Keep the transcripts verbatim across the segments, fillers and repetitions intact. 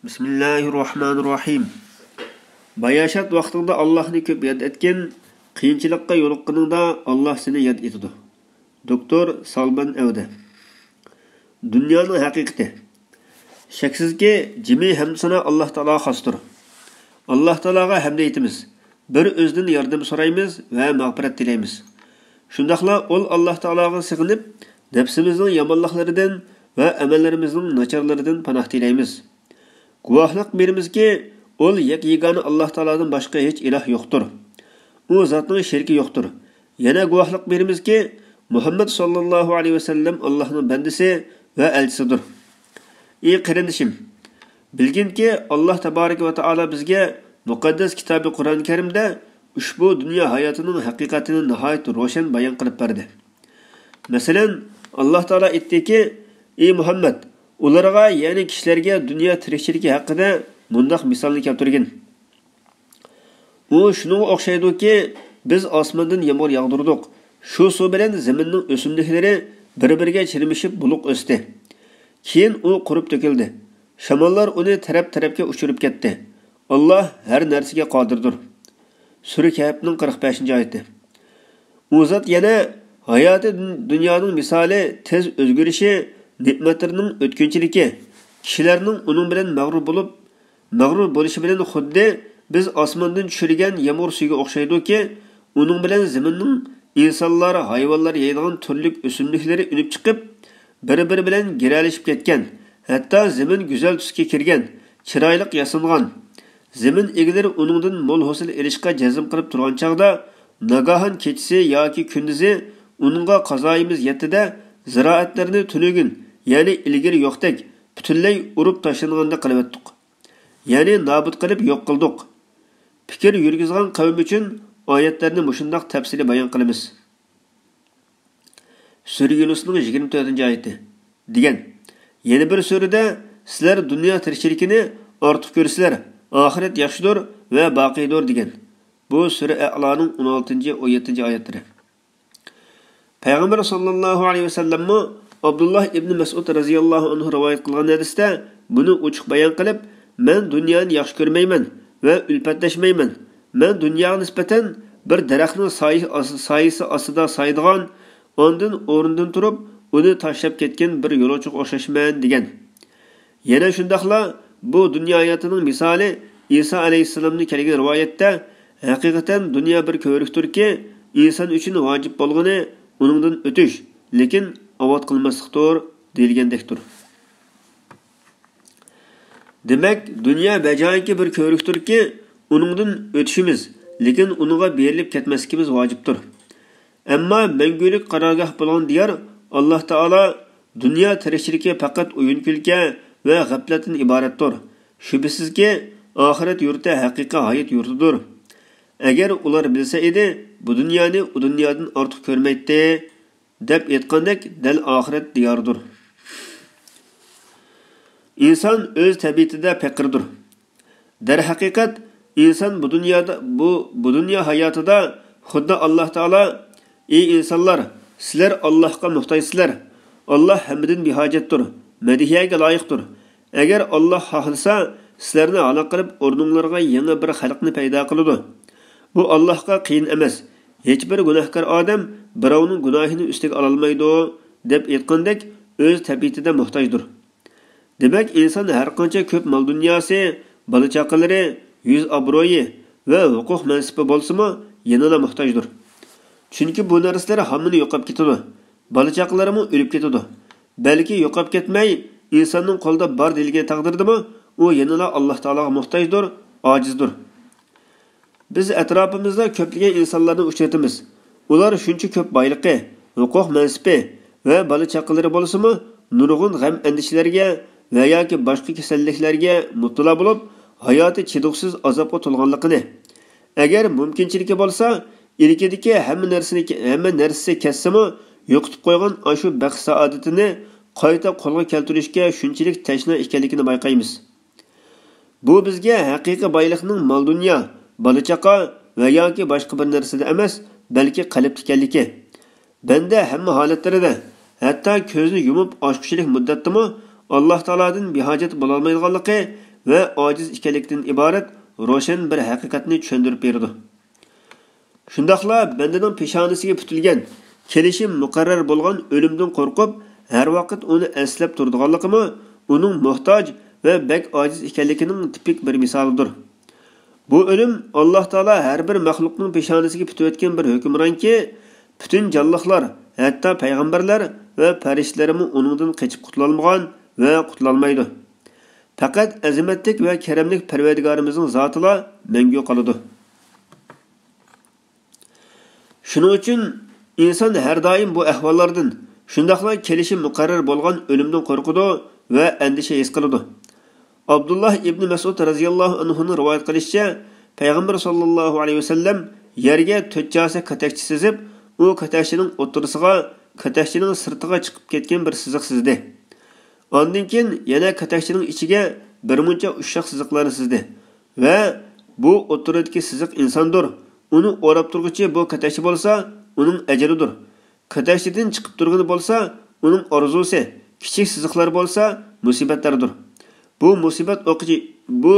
بىسمىللاھىررەھمانىررەھىم. باياشات ۋاقتىڭدا ئاللاھنى كۆپ ياد ئەتكىن، قىيىنچىلىققا يولۇققىنىڭدا ئاللاھ سېنى ياد ئېتىدۇ. دوكتور سالمان ئەۋدە. دۇنيانىڭ ھەقىقىتى. شەكسىزكى، جىمى ھەمدۇسانا ئاللاھ تائالاغا خاستۇر. ئاللاھ تائالاغا ھەمد ئېيتىمىز. بىر ئۆزىدىن ياردەم سورايمىز ۋە مەغپىرەت تىلەيمىز. شۇنداقلا ئۇل ئاللاھ تائالاغا سېغىنىپ، نەپسىمىزنىڭ يامانلىقلىرىدىن ۋە ئەمەللىرىمىزنىڭ ناچارلىرىدىن پاناھ تىلەيمىز. گۇۋاھلىق بېرىمىزكى، ئۇل يەك يېگانە ئاللاھ تائالادىن باشقا ھېچ ئىلاھ يوقتۇر. ئۇ زاتنىڭ شېرىكى يوقتۇر. يەنە گۇۋاھلىق بېرىمىزكى، مۇھەممەد ساللاللاھۇ ئەلەيھى ۋەسەللەم ئاللاھنىڭ بەندىسى ۋە ئەلچىسىدۇر. ئى قېرىندىشىم، بىلگىنكى، ئاللاھ تەبارەك ۋە تائالا بىزگە مۇقەددەس كىتابى قۇرئان كەرىمدە ئۇشبۇ دۇنيا ھاياتىنىڭ ھەقىقەتىنى ناھايىتى روشەن بايان قىلىپ بەردى. مەسىلەن، ئاللاھ تائالا ئېيتتىكى، ئى مۇھەممەد، ئۇلارغا، يەنى كىشىلەرگە دۇنيا تىرىكچىلىكى ھەققىدە مۇنداق مىسالنى كەلتۈرگىن. ئۇ شۇنىڭغا ئوخشايدۇكى، بىز ئاسماندىن يامغۇر ياغدۇردۇق. شۇ سۇ بىلەن زېمىننىڭ ئۆسۈملۈكلىرى بىر-بىرىگە چىرمىشىپ بۇلۇق ئۆستى. كېيىن ئۇ قۇرۇپ تۆكۈلدى. شاماللار ئۇنى تەرەپ-تەرەپكە ئۇچۇرۇپ كەتتى. ئاللاھ ھەر نەرسىگە قادىردۇر. سۈرە كەھپنىڭ قىرىق بەشىنچى ئايىتى. ئۇ زات يەنە، ھاياتى دۇن-، دۇنيانىڭ مىسالى تېز ئۆزگىرىشى، نېمەتلىرىنىڭ ئۆتكۈنچىلىكى، كىشىلەرنىڭ ئۇنىڭ بىلەن مەغرۇر بولۇپ، مەغرۇر بولۇشى بىلەن خۇددى بىز ئاسماندىن چۈشۈرگەن يامغۇر سۈيىگە ئوخشايدۇكى، ئۇنىڭ بىلەن زېمىننىڭ ئىنسانلار، ھايۋانلار يەيدىغان تۈرلۈك ئۆسۈملۈكلىرى ئۈنۈپ چىقىپ، بىر-بىرى بىلەن گىرەلىشىپ كەتكەن، ھەتتا زېمىن گۈزەل تۈسكە كىرگەن، چىرايلىق ياسانغان. زېمىن ئىگىلىرى ئۇنىڭدىن مول ھوسۇل ئېلىشقا جەزم قىلىپ تۇرغان چاغدا، ناگاھان كېچىسى ياكى كۈندۈزى ئۇنىڭغا قازايىمىز يەتتىدە، زىرائەتلىرىنى تۈنۈگۈن، يەنى ئىلگىرى يوقتەك، پۈتۈنلەي ئۇرۇپ تاشلانغاندەك قىلىۋەتتۇق. يەنى نابۇت قىلىپ يوق قىلدۇق. پىكىر يۈرگۈزىدىغان قەۋم ئۈچۈن ئايەتلەرنى مۇشۇنداق تەپسىلىي بايان قىلىمىز. سۈرە يۇنۇسنىڭ يىگىرمە تۆتىنچى ئايىتى. دېگەن. يەنە بىر سۈرىدە، سىلەر دۇنيا تىرىكچىلىكىنى ئارتۇق كۆرىسىلەر، ئاخىرەت ياخشىدۇر ۋە باقىيدۇر، دېگەن. بۇ سۈرە ئەئلانىڭ ئون ئالتىنچى، ئون يەتتىنچى ئايەتلىرى. پەيغەمبەر ساللاللاھۇ ئەلەيھى ۋەسەللەممۇ ئابدۇللاھ ئىبنى مەسئۇد رەزىياللاھۇ ئەنھۇ رىۋايەت قىلغان ھەدىستە بۇنى ئوچۇق بايان قىلىپ، مەن دۇنيانى ياخشى كۆرمەيمەن ۋە ئۈلپەتلەشمەيمەن. مەن دۇنياغا نىسبەتەن بىر دەرەخنىڭ سايىسى ئاس-، سايىسى ئاستىدا سايىدىغان، ئاندىن ئورنىدىن تۇرۇپ، ئۇنى تاشلاپ كەتكەن بىر يولۇچىغا ئوخشاشمەن، دېگەن. يەنە شۇنداقلا بۇ دۇنيا ھاياتىنىڭ مىسالى ئىسا ئەلەيھىسسالامدىن كەلگەن رىۋايەتتە، ھەقىقەتەن دۇنيا بىر كۆۋرۈكتۇركى، ئىنسان ئۈچۈن ۋاجىپ بولغىنى ئۇنىڭدىن ئۆتۈش، لېكىن ئاۋات قىلماسلىقتۇر، دېيىلگەندەكتۇر. دېمەك، دۇنيا بەجايىكى بىر كۆۋرۈكتۇركى، ئۇنىڭدىن ئۆتۈشىمىز، لېكىن ئۇنىڭغا بېرىلىپ كەتمەسلىكىمىز ۋاجىپتۇر. ئەمما مەڭگۈلۈك قارارگاھ بولغان دىيار ئاللاھ تائالا، دۇنيا تىرىكچىلىكى پەقەت ئويۇن-كۈلكە ۋە غەپلەتتىن ئىبارەتتۇر. شۈبھىسىزكى، ئاخىرەت يۇرتى ھەقىقىي ھايات يۇرتىدۇر. ئەگەر ئۇلار بىلسە ئىدى، بۇ دۇنيانى ئۇ دۇنيادىن ئارتۇق كۆرمەيتتى، دەپ ئېيتقاندەك دەل ئاخىرەت دىيارىدۇر. ئىنسان ئۆز تەبىئىتىدە پېقىردۇر. دەرھەقىقەت، ئىنسان بۇ دۇنيادا، بۇ، بۇ دۇنيا ھاياتىدا خۇددى ئاللاھ تائالا، ئى ئىنسانلار، سىلەر ئاللاھقا موھتاجسىلەر. ئاللاھ ھەممىدىن بىھاجەتتۇر، مەدھىيەگە لايىقتۇر. ئەگەر ئاللاھ خاھلىسا، سىلەرنى ھالاك قىلىپ، ئورنۇڭلارغا يېڭى بىر خەلقنى پەيدا قىلىدۇ. بۇ ئاللاھقا قىيىن ئەمەس. ھېچبىر گۇناھكار ئادەم بىراۋنىڭ گۇناھىنى ئۈستىگە ئالالمايدۇ، دەپ ئېيتقاندەك، ئۆز تەبىئىتىدە موھتاجدۇر. دېمەك، ئىنسان ھەرقانچە كۆپ مال-دۇنياسى، بالا-چاقىلىرى، يۈز-ئابرۇيى ۋە ھوقۇق-مەنسىپى بولسىمۇ، يەنىلا موھتاجدۇر. چۈنكى بۇ نەرسىلەر ھاممىنى يوقاپ كېتىدۇ. بالا-چاقىلىرىمۇ ئۆلۈپ كېتىدۇ. بەلكى يوقاپ كەتمەي، ئىنساننىڭ قولىدا بار دېيىلگەن تەقدىردىمۇ، ئۇ يەنىلا ئاللاھ تائالاغا موھتاجدۇر، ئاجىزدۇر. بىز ئەتراپىمىزدا كۆپلىگەن ئىنسانلارنى ئۇچرىتىمىز. ئۇلار شۇنچە كۆپ بايلىقى، ھوقۇق-مەنسىپى ۋە بالا-چاقىلىرى بولسىمۇ، نۇرغۇن غەم-ئەندىشىلەرگە ۋە ياكى باشقا كېسەللىكلەرگە مۇپتىلا بولۇپ، ھاياتى چىدىغۇسىز ئازابقا تولغانلىقىنى، ئەگەر مۇمكىنچىلىكى بولسا، ئىلكىدىكى ھەممە نەرسىنى، ھەممە نەرسىسى كەتسىمۇ، يوقىتىپ قويغان ئاشۇ بەخت-سائادىتىنى قايتا قولغا كەلتۈرۈشكە شۇنچىلىك تەشنا ئىكەنلىكىنى بايقايمىز. بۇ بىزگە ھەقىقىي بايلىقنىڭ مال-دۇنيا، بالا-چاقا ۋە ياكى باشقا بىر نەرسىدە ئەمەس، بەلكى قەلبتە ئىكەنلىكى. بەندە ھەممە ھالەتلىرىدە، ھەتتا كۆزنى يۇمۇپ ئاچقۇچىلىك مۇددەتتىمۇ ئاللاھ تائالادىن بىھاجەت بولالمايدىغانلىقى ۋە ئاجىز ئىكەنلىكىدىن ئىبارەت روشەن بىر ھەقىقەتنى چۈشەندۈرۈپ بېرىدۇ. شۇنداقلا بەندىنىڭ پېشانىسىگە پۈتۈلگەن، كېلىشى مۇقەررەر بولغان ئۆلۈمدىن قورقۇپ، ھەر ۋاقىت ئۇنى ئەسلەپ تۇرىدىغانلىقىمۇ ئۇنىڭ موھتاج ۋە بەك ئاجىز ئىكەنلىكىنىڭ تىپىك بىر مىسالىدۇر. بۇ ئۆلۈم ئاللاھ تائالا ھەر بىر مەخلۇقنىڭ پېشانىسىگە پۈتۈۋەتكەن بىر ھۆكۈمرانكى، پۈتۈن جانلىقلار، ھەتتا پەيغەمبەرلەر ۋە پەرىشتىلەرمۇ ئۇنىڭدىن قېچىپ قۇتۇلالمىغان ۋە قۇتۇلالمايدۇ. پەقەت ئەزىمەتلىك ۋە كەرەملىك پەرۋەردىگارىمىزنىڭ زاتىلا مەڭگۈ قالىدۇ. شۇنىڭ ئۈچۈن ئىنسان ھەر دائىم بۇ ئەھۋاللاردىن، شۇنداقلا كېلىشى مۇقەررەر بولغان ئۆلۈمدىن قورقىدۇ ۋە ئەندىشە ھېس قىلىدۇ. ئابدۇللا ئىبنى مەسئۇد رەزىياللاھۇ ئەنھۇنىڭ رىۋايەت قىلىشىچە، پەيغەمبەر ساللاللاھۇ ئەلەيھى ۋەسەللەم يەرگە تۆت چاسا كاتەكچە سىزىپ، ئۇ كاتەكچىنىڭ ئوتتۇرىسىغا، كاتەكچىنىڭ سىرتىغا چىقىپ كەتكەن بىر سىزىق سىزدى. ئاندىن كېيىن يەنە كاتەكچىنىڭ ئىچىگە بىرمۇنچە ئۇششاق سىزىقلارنى سىزدى ۋە بۇ ئوتتۇرىدىكى سىزىق ئىنساندۇر. ئۇنى ئوراپ تۇرغۇچى بۇ كاتەكچە بولسا، ئۇنىڭ ئەجىلىدۇر. كاتەكچىدىن چىقىپ تۇرغىنى بولسا، ئۇنىڭ ئارزۇسى، كىچىك سىزىقلار بولسا مۇسىبەتلەردۇر. بۇ مۇسىبەت ئوقى، بۇ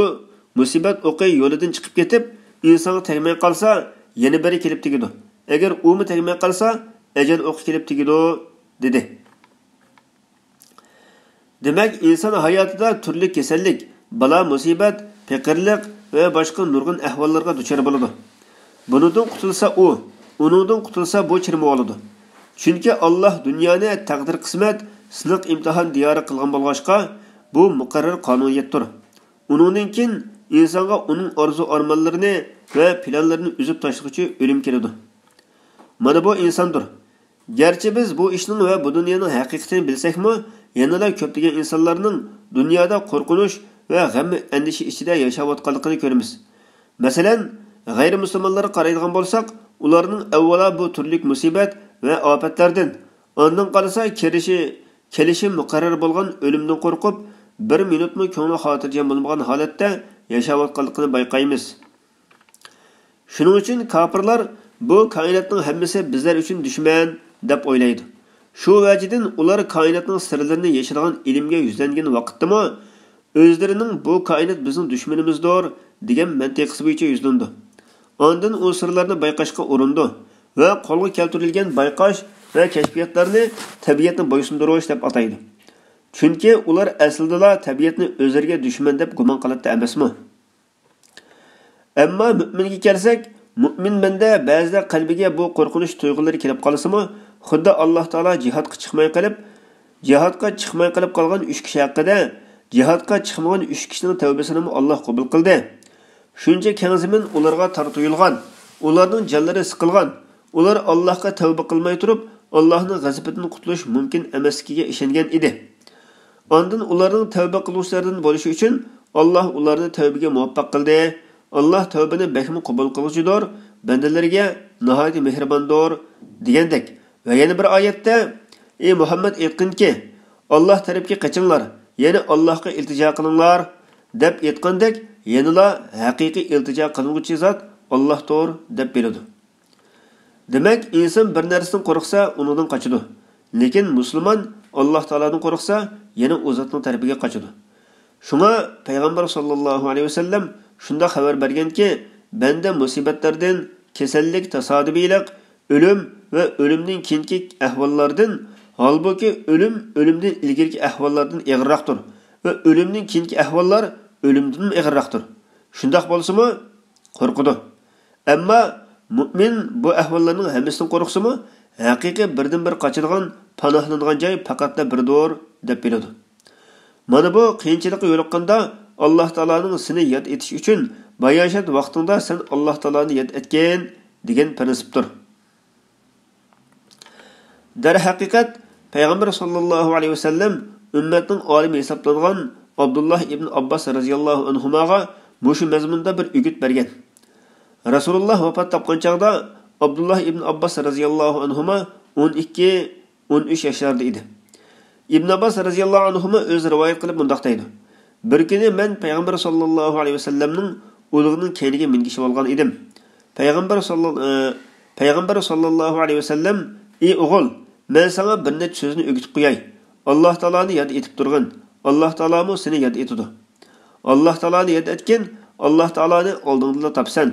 مۇسىبەت ئوقى يولىدىن چىقىپ كېتىپ، ئىنسانغا تەگمەي قالسا، يەنە بىرى كېلىپ تېگىدۇ. ئەگەر ئۇمۇ تەگمەي قالسا، ئەجەل ئوقى كېلىپ تېگىدۇ، دېدى. دېمەك، ئىنسان ھاياتىدا تۈرلۈك كېسەللىك، بالا-مۇسىبەت، پېقىرلىق ۋە باشقا نۇرغۇن ئەھۋاللارغا دۇچار بولىدۇ. بۇنىڭدىن قۇتۇلسا ئۇ، ئۇنىڭدىن قۇتۇلسا بۇ چىرمىۋالىدۇ. چۈنكى ئاللاھ دۇنيانى تەقدىر-قىسمەت، سىناق-ئىمتىھان دىيارى قىلغان بولغاچقا، بۇ مۇقەررەر قانۇنىيەتتۇر. ئۇنىڭدىن كېيىن ئىنسانغا ئۇنىڭ ئارزۇ-ئارمانلىرىنى ۋە پىلانلىرىنى ئۈزۈپ تاشلىغۇچى ئۆلۈم كېلىدۇ. مانا بۇ ئىنساندۇر. گەرچە بىز بۇ ئىشنىڭ ۋە بۇ دۇنيانىڭ ھەقىقىتىنى بىلسەكمۇ، يەنىلا كۆپلىگەن ئىنسانلارنىڭ دۇنيادا قورقۇنچ ۋە غەم-ئەندىشە ئىچىدە ياشاۋاتقانلىقىنى كۆرىمىز. مەسىلەن، غەيرىي مۇسۇلمانلارغا قارايدىغان بولساق، ئۇلارنىڭ ئەۋۋەلا بۇ تۈرلۈك مۇسىبەت ۋە ئاپەتلەردىن، ئاندىن قالسا كىرىشى، كېلىشى مۇقەررەر بولغان ئۆلۈمدىن قورقۇپ، بىر مىنۇتمۇ كۆڭلى خاتىرجەم بولمىغان ھالەتتە ياشاۋاتقانلىقىنى بايقايمىز. شۇنىڭ ئۈچۈن كاپىرلار بۇ كائىناتنىڭ ھەممىسى بىزلەر ئۈچۈن دۈشمەن دەپ ئويلايدۇ. شۇ ۋەجىدىن ئۇلار كائىناتنىڭ سىرلىرىنى يەشىدىغان ئىلىمگە يۈزلەنگەن ۋاقىتتىمۇ ئۆزلىرىنىڭ بۇ كائىنات بىزنىڭ دۈشمىنىمىزدۇر دېگەن مەنتىقىسى بويىچە يۈزلىنىدۇ. ئاندىن ئۇ سىرلارنى بايقاشقا ئۇرۇنىدۇ ۋە قولغا كەلتۈرۈلگەن بايقاش ۋە كەشپىياتلارنى تەبىئەتنى بويسۇندۇرۇش دەپ ئاتايدۇ. چۈنكى ئۇلار ئەسلىدىلا تەبىئەتنى ئۆزلىرىگە دۈشمەن دەپ گۇمان قىلاتتى ئەمەسمۇ؟ ئەمما مۆمىنگە كەلسەك، مۆمىن بەندە بەزىدە قەلبىگە بۇ قورقۇنچ تۇيغۇلىرى كېلىپ قالسىمۇ، خۇددى ئاللاھ تائالا جىھادقا چىقماي قېلىپ، جىھادقا چىقماي قېلىپ قالغان ئۈچ كىشى ھەققىدە، جىھادقا چىقمىغان ئۈچ كىشىنىڭ تەۋبىسىنىمۇ ئاللاھ قوبۇل قىلدى. شۇنچە كەڭ زېمىن ئۇلارغا تار تۇيۇلغان، ئۇلارنىڭ جانلىرى سىقىلغان، ئۇلار ئاللاھقا تەۋبە قىلماي تۇرۇپ، ئاللاھنىڭ غەزىپىدىن قۇتۇلۇش مۇمكىن ئەمەسلىكىگە ئىشەنگەن ئىدى. ئاندىن ئۇلارنىڭ تەۋبە قىلغۇچىلاردىن بولۇشى ئۈچۈن، ئاللاھ ئۇلارنى تەۋبىگە مۇۋەپپەق قىلدى. ئاللاھ تەۋبىنى بەكمۇ قوبۇل قىلغۇچىدۇر، بەندىلىرىگە ناھايىتى مېھرىباندۇر، دېگەندەك. ۋە يەنە بىر ئايەتتە، ئى مۇھەممەد، ئېيتقىنكى، ئاللاھ تەرەپكە قېچىڭلار، يەنى ئاللاھقا ئىلتىجا قىلىڭلار، دەپ ئېيتقاندەك، يەنىلا ھەقىقىي ئىلتىجا قىلىنغۇچى زات ئاللاھتۇر، دەپ بىلىدۇ. دېمەك، ئىنسان بىر نەرسىدىن قورقسا، ئۇنىڭدىن قاچىدۇ. لېكىن مۇسۇلمان ئاللاھ تائالادىن قورقسا، يەنە ئۇ زاتنىڭ تەرىپىگە قاچىدۇ. شۇڭا پەيغەمبەر ساللاللاھۇ ئەلەيھى ۋەسەللەم شۇنداق خەۋەر بەرگەنكى، بەندە مۇسىبەتلەردىن، كېسەللىك، تاسادىپىيلىق، ئۆلۈم ۋە ئۆلۈمدىن كېيىنكى ئەھۋاللاردىن، ھالبۇكى، ئۆلۈم ئۆلۈمدىن ئىلگىرىكى ئەھۋاللاردىن ئېغىرراقتۇر ۋە ئۆلۈمدىن كېيىنكى ئەھۋاللار ئۆلۈمدىنمۇ ئېغىرراقتۇر. شۇنداق بولسىمۇ، قورقىدۇ. ئەمما مۆمىن بۇ ئەھۋاللارنىڭ ھەممىسىدىن قورقسىمۇ، ھەقىقىي بىردىنبىر قاچىدىغان، پاناھلىنىدىغان جاي پەقەتلا بىردۇر، دەپ بىلىدۇ. مانا بۇ قىيىنچىلىققا يولۇققاندا، ئاللاھ تائالانىڭ سېنى ياد ئېتىش ئۈچۈن باياشات ۋاقتىڭدا سەن ئاللاھ تائالانى ياد ئەتكىن، دېگەن پىرىنسىپتۇر. دەرھەقىقەت، پەيغەمبەر ساللاللاھۇ ئەلەيھى ۋەسەللەم ئۈممەتنىڭ ئالىمى ھېسابلانغان ئابدۇللاھ ئىبن ئابباس رەزىياللاھۇ ئەنھۇماغا مۇشۇ مەزمۇندا بىر ئۆگۈت بەرگەن. رەسۇلۇللاھ ۋاپات تاپقان چاغدا ئابدۇللاھ ئىبن ئابباس رەزىياللاھۇ ئەنھۇما ئون ئىككى، ئون ئۈچ ياشلاردا ئىدى. ئىبن ئابباس رەزىياللاھۇ ئەنھۇما ئۆزى رىۋايەت قىلىپ مۇنداق دەيدۇ: بىر كۈنى مەن پەيغەمبەر ساللاللاھۇ ئەلەيھى ۋەسەللەمنىڭ ئۇلىغىنىڭ كەينىگە مىنگىشىۋالغان ئىدىم. پەيغەمبەر ساللا-، ئى، پەيغەمبەر ساللاللاھۇ ئەلەيھى ۋەسەللەم: ئى ئوغۇل، مەن ساڭا بىر نەچچە سۆزنى ئۆگىتىپ قوياي. ئاللاھ تائالانى ياد ئېتىپ تۇرغىن. ئاللاھ تائالامۇ سېنى ياد ئېتىدۇ. ئاللاھ تائالانى ياد ئەتكىن، ئاللاھ تائالانى ئالدىڭدىلا تاپىسەن.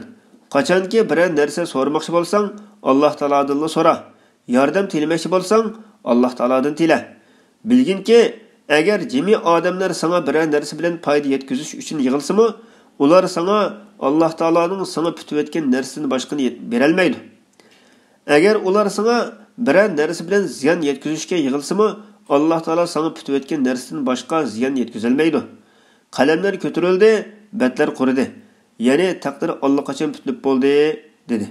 قاچانكى بىرەر نەرسە سورىماقچى بولساڭ، ئاللاھ تائالادىنلا سورا. ياردەم تىلىمەكچى بولساڭ، ئاللاھ تائالادىن تىلە. بىلگىنكى، ئەگەر جىمى ئادەملەر ساڭا بىرەر نەرسە بىلەن پايدا يەتكۈزۈش ئۈچۈن يىغىلسىمۇ، ئۇلار ساڭا ئاللاھ تائالانىڭ ساڭا پۈتۈۋەتكەن نەرسىدىن باشقىنى يەت-، بېرەلمەيدۇ. ئەگەر ئۇلار ساڭا بىرەر نەرسە بىلەن زىيان يەتكۈزۈشكە يىغىلسىمۇ، ئاللاھ تائالا ساڭا پۈتۈۋەتكەن نەرسىدىن باشقا زىيان يەتكۈزەلمەيدۇ. قەلەملەر كۆتۈرۈلدى، بەتلەر قۇرۇدى. يەنى تەقدىر ئاللىقاچان پۈتۈلۈپ بولدى، دېدى.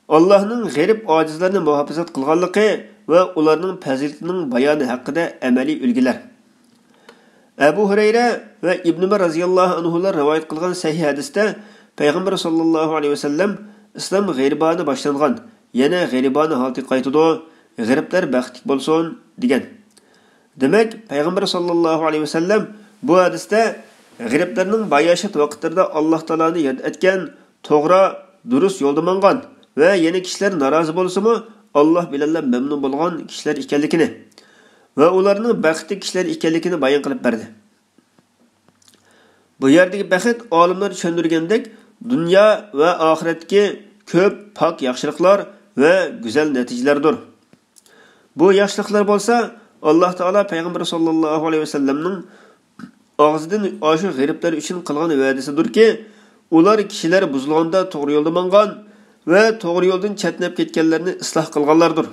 ئاللاھنىڭ غېرىب ئاجىزلارنى مۇھاپىزەت قىلغانلىقى ۋە ئۇلارنىڭ پەزىلىتىنىڭ بايانى ھەققىدە ئەمەلىي ئۈلگىلەر. ئەبۇ ھۇرەيرە ۋە ئىبن ئۆمەر رەزىياللاھۇ ئەنھۇلار رىۋايەت قىلغان سەھىھ ھەدىستە پەيغەمبەر ساللاللاھۇ ئەلەيھى ۋەسەللەم، «ئىسلام غېرىبانە باشلانغان، يەنە غېرىبانە ھالىتىگە قايتىدۇ، غېرىبلەر بەختلىك بولسۇن» دېگەن. دېمەك، پەيغەمبەر ساللاللاھۇ ئەلەيھى ۋەسەللەم بۇ ھەدىستە غېرىبلەرنىڭ باياشات ۋاقىتلىرىدا ئاللاھ تائالانى ياد ئەتكەن، توغرا، دۇرۇس يولدا ماڭغان ۋە يەنە كىشىلەر نارازى بولسىمۇ، ئاللاھ بىلەنلا مەمنۇن بولغان كىشىلەر ئىكەنلىكىنى ۋە ئۇلارنىڭ بەختلىك كىشىلەر ئىكەنلىكىنى بايان قىلىپ بەردى. بۇ يەردىكى بەخت ئالىملار چۈشەندۈرگەندەك دۇنيا ۋە ئاخىرەتتىكى كۆپ پاك ياخشىلىقلار ۋە گۈزەل نەتىجىلەردۇر. بۇ ياخشىلىقلار بولسا ئاللاھ تائالا پەيغەمبەر ساللاللاھۇ ئەلەيھى ۋەسەللەمنىڭ ئاغزىدىن ئاشۇ غېرىبلەر ئۈچۈن قىلغان ۋەدىسىدۇركى، ئۇلار كىشىلەر بۇزۇلغاندا توغرا يولدا ماڭغان ۋە توغرا يولدىن چەتنەپ كەتكەنلەرنى ئىسلاھ قىلغانلاردۇر.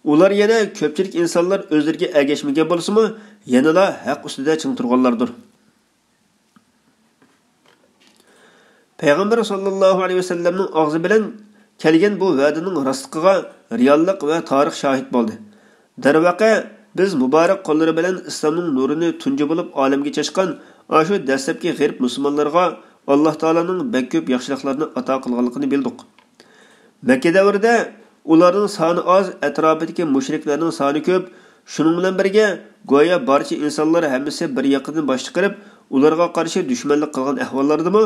ئۇلار يەنە كۆپچىلىك ئىنسانلار ئۆزلىرىگە ئەگەشمىگەن بولسىمۇ، يەنىلا ھەق ئۈستىدە چىڭ تۇرغانلاردۇر. پەيغەمبەر ساللاللاھۇ ئەلەيھى ۋەسەللەمنىڭ ئاغزى بىلەن كەلگەن بۇ ۋەدىنىڭ راستلىقىغا رېئاللىق ۋە تارىخ شاھىت بولدى. دەرۋەقە، بىز مۇبارەك قوللىرى بىلەن ئىسلامنىڭ نۇرىنى تۇنجى بولۇپ ئالەمگە چاچقان ئاشۇ دەسلەپكى غېرىب مۇسۇلمانلارغا ئاللاھ تائالانىڭ بەك كۆپ ياخشىلىقلارنى ئاتا قىلغانلىقىنى بىلدۇق. مەككە دەۋرىدە ئۇلارنىڭ سانى ئاز، ئەتراپىدىكى مۇشرىكلارنىڭ سانى كۆپ. شۇنىڭ بىلەن بىرگە، گويا بارچە ئىنسانلار ھەممىسى بىر ياقىدىن باش چىقىرىپ، ئۇلارغا قارشى دۈشمەنلىك قىلغان ئەھۋاللاردىمۇ،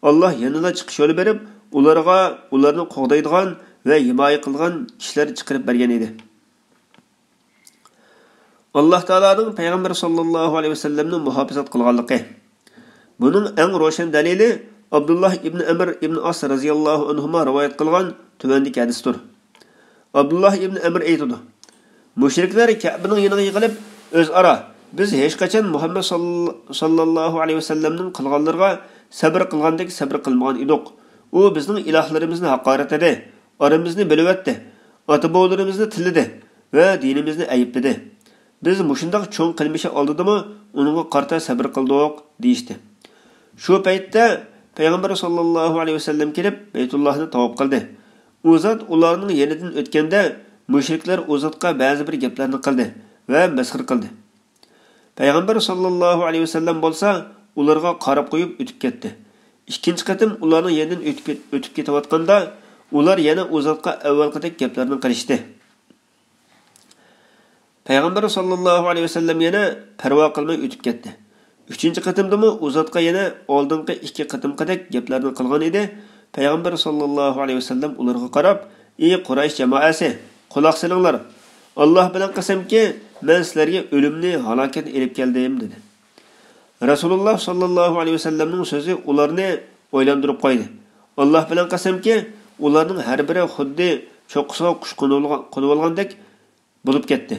ئاللاھ يەنىلا چىقىش يولى بېرىپ، ئۇلارغا ئۇلارنى قوغدايدىغان ۋە ھىمايە قىلىدىغان كىشىلەر چىقىرىپ بەرگەن ئىدى. ئاللاھ تائالانىڭ پەيغەمبەر ساللاللاھۇ ئەلەيھى ۋەسەللەمنى مۇھاپىزەت قىلغانلىقى. بۇنىڭ ئەڭ روشەن دەلىلى ئابدۇللاھ ئىبن ئەمر ئىبن ئاس رەزىياللاھۇ ئەنھۇما رىۋايەت قىلغان تۆۋەندىكى ھەدىستۇر. ئابدۇللاھ ئىبن ئەمر ئېيتىدۇ، مۇشرىكلار كەبىنىڭ يېنىغا يىغىلىپ، ئۆزئارا، «بىز ھېچقاچان مۇھەممەد سالل-، ساللاللاھۇ ئەلەيھى ۋەسەللەمنىڭ قىلغانلىرىغا سەبر قىلغاندەك سەبر قىلمىغان ئىدۇق. ئۇ بىزنىڭ ئىلاھلىرىمىزنى ھاقارەتلىدى، ئارىمىزنى بۆلۈۋەتتى، ئاتا-بوۋىلىرىمىزنى تىللىدى ۋە دىنىمىزنى ئەيىبلىدى. بىز مۇشۇنداق چوڭ قىلمىشى ئالدىدىمۇ ئۇنىڭغا قارىتا سەبر قىلدۇق» دېيىشتى. شۇ پەيتتە پەيغەمبەر ساللاللاھۇ ئەلەيھى ۋەسەللەم كېلىپ، بەيتۇللاھنى تاۋاپ قىلدى. ئۇ زات ئۇلارنىڭ يېنىدىن ئۆتكەندە، مۇشرىكلار ئۇ زاتقا بەزى بىر گەپلەرنى قىلدى ۋە مەسخىرە قىلدى. پەيغەمبەر ساللاللاھۇ ئەلەيھى ۋەسەللەم بولسا ئۇلارغا قاراپ قويۇپ ئۆتۈپ كەتتى. ئىككىنچى قېتىم ئۇلارنىڭ يېنىدىن ئۆتۈپ كېت-، ئۆتۈپ كېتىۋاتقاندا، ئۇلار يەنە ئۇ زاتقا ئەۋۋەلقىدەك گەپلەرنى قىلىشتى. پەيغەمبەر ساللاللاھۇ ئەلەيھى ۋەسەللەم يەنە پەرۋا قىلماي ئۆتۈپ كەتتى. ئۈچىنچى قېتىمدىمۇ ئۇ زاتقا يەنە ئالدىنقى ئىككى قېتىمقىدەك گەپلەرنى قىلغان ئىدى. پەيغەمبەر ساللاللاھۇ ئەلەيھى ۋەسەللەم ئۇلارغا قاراپ، «ئى قۇرەيش جامائەسى، قۇلاق سېلىڭلار! ئاللاھ بىلەن قەسەمكى، مەن سىلەرگە ئۆلۈمنى، ھالاكەتنى ئېلىپ كەلدىم» دېدى. رەسۇلۇللاھ ساللاللاھۇ ئەلەيھى ۋەسەللەمنىڭ سۆزى ئۇلارنى ئويلاندۇرۇپ قويدى. ئاللاھ بىلەن قەسەمكى، ئۇلارنىڭ ھەر بىرى خۇددى چوققىسىغا قۇش قونۇۋالغان-، قونۇۋالغاندەك بولۇپ كەتتى.